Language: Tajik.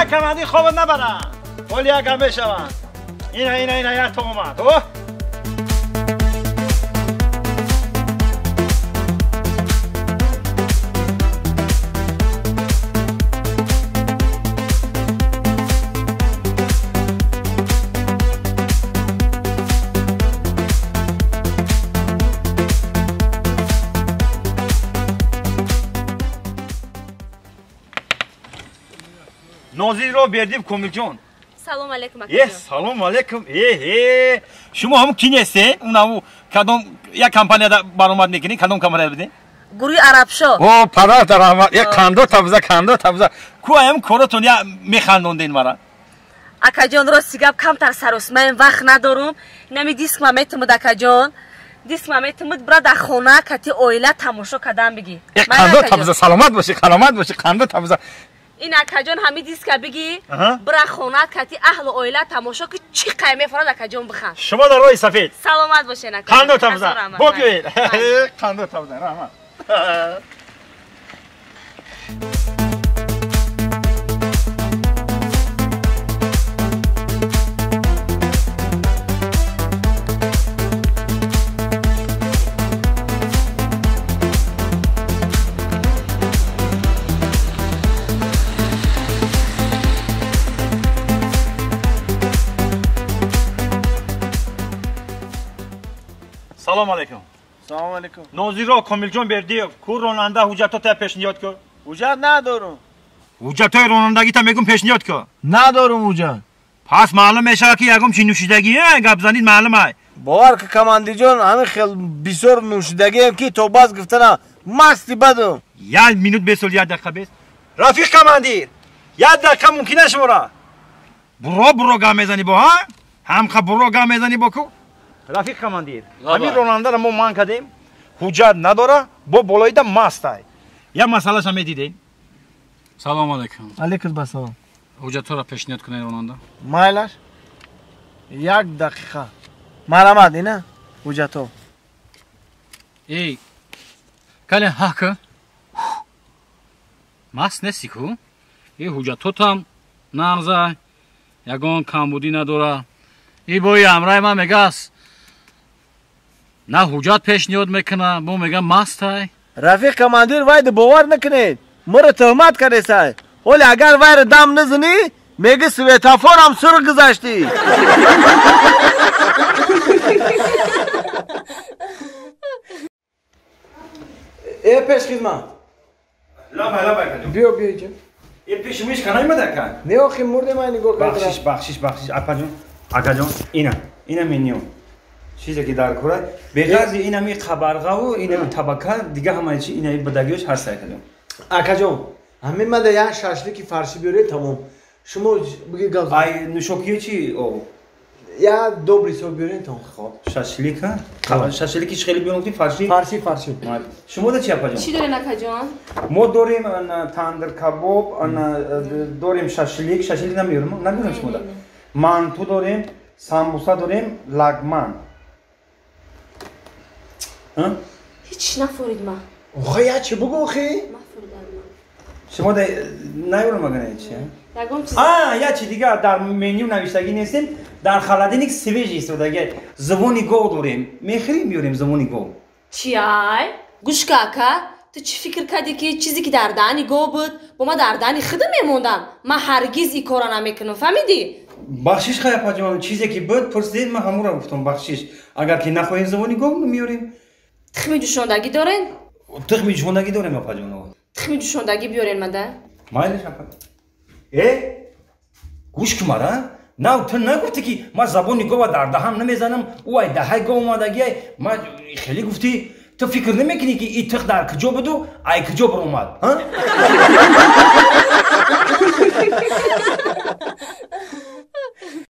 командир хобат набарам. Ҳоли як гап мешавам. Ина ина ина як то омад. О! Нозирро Бердиев Комилҷон. Салом алейкум акаҷон. Салом алейкум. Шумо ҳамун ки нестед? Унаву кадом як компанияда баромад мекунед? Кадом компанияда будед? Гурӯҳи Арабшо. О, падар дар раҳмат. Як кандо табза, кандо табза. Ку ҳам коротон я механдонден мара. Акаҷон, рости гап камтар сарос. Ман вақт надорум. Инами диск ма метумуд акаҷон. Диск ма метумуд бира дар хона кати оила тамошо кадан бигӣ. Кандо табза, саломат бошӣ, саломат бошӣ, кандо табза. Ин акаҷон ҳами диска бигӣ, бира хона кати аҳлу оила тамошо ки чӣ қай мефорад акаҷон бихан. Шумо дар роҳи сафед. Саломат бошед акаҷон. Қандо табза. Бо биёед. Қандо табза, раҳмат. Салом алейкум. Салом алейкум. Нозирро Комилҷон Бердиев, ку ронанда ҳуҷҷатота пешниҳод кун. Ҳуҷҷат надорум. Ҳуҷҷатҳои ронандагита мегум пешниҳод кун. Надорум ҳуҷҷат. Пас маълум мешавад ки ягон чи нӯшидагӣ гап занид маълум ай. Бовар ки командирҷон, ҳамин хел бисёр нӯшидагием ки то баз гуфтана масти бадум. Як минут бесол, як дақиқа бес. Рафиқ командир, як дақиқа мумкин аст шуморо? Буро буро гап мезанӣ бо ҳа? Ҳамқа буро гап мезанӣ бо ку? Рафиқ командир, ҳамин ронандаро мо манъ кардем, ҳуҷҷат надора, бо болоида мастай. Як масъалаша медидем. Салом алейкум. Алейкум ассалом. Ҳуҷҷатҳоро пешниҳод кунед ронанда. Майлаш. Як дақиқа. Марҳамат, ина ҳуҷҷатҳо. Эй, кале ҳака. Маст нести ку? Эй, ҳуҷҷатҳотам нағза, ягон камбудӣ надора. Эй, бои ҳамраи ман мегааст на ҳуҷҷат пешниҳод мекуна, бо мега мастай. Рафиқ командир, вайда бовар накунед, моро тӯҳмат кардесай. Ҳоле агар вайро дам назанӣ, меги светофорам сурх гузаштӣ. Э, пешхизмат. Лабай, лабай кардем. Биё, биё инҷо. Э, пеши миш канаймада ка? Не, охи мурде ман нигоҳ кардам. Бахшиш, бахшиш, бахшиш, апаҷон, акаҷон, ина, ина меню. Чизе ки дар кора беғарзи инами қабарғаву инами табака дига ҳамаи чи инаи бадагиёш ҳаст акаҷон. Акаҷон, ҳамин мада як шашлики фарши биёред, тамом. Шумо биги гап. Ай нӯшокиё чи о? Як добрый сок биёред, тамом. Хоб, шашлика? Шашлики чи хеле биёрем фарши? Фарши, фарши. Шумо да чи апаҷон? Чӣ дорем акаҷон? Мо дорем тандир кабоб, дорем шашлик, шашлик намеёрем, намеёрем шумо да. Манту дорем, самбуса дорем, лагман. Ҳеҷ нафорид ма. Охе, я чӣ бугу охи? Нафоридам ма. Шумо да наёрам магана чи? Ягон чиз. А, я чи дигар дар меню навиштагӣ нестем, дар холодильник свежий истодаги. Зубони гов дорем. Мехӯрем меёрем зубони гов. Чи ай? Гӯш ка ака, ту чӣ фикр кардӣ ки чизе ки дар даҳани гов буд, бо ма дар даҳани худам мемондам? Ман ҳаргиз ин корро намекунам, фаҳмидӣ? Бахшиш хай апаҷон, чизе ки буд пурсидед, ман ҳамонро гуфтам бахшиш. Агар ки нахоҳем зубони гов меёрем. Тухми ҷӯшондагӣ дорен? Тухми ҷӯшондагӣ дорем апаҷон. Тухми ҷӯшондагӣ биёрен мада. Майлиш апа. Э? Гӯш ки мара? На, ту нагуфтӣ ки ман забони гова дар даҳам намезанам, ӯ ай даҳаи гов омадагиай, ман хеле гуфтӣ, ту фикр намекунӣ ки ин тухм дар куҷо буду, ай куҷо баромад, ҳа?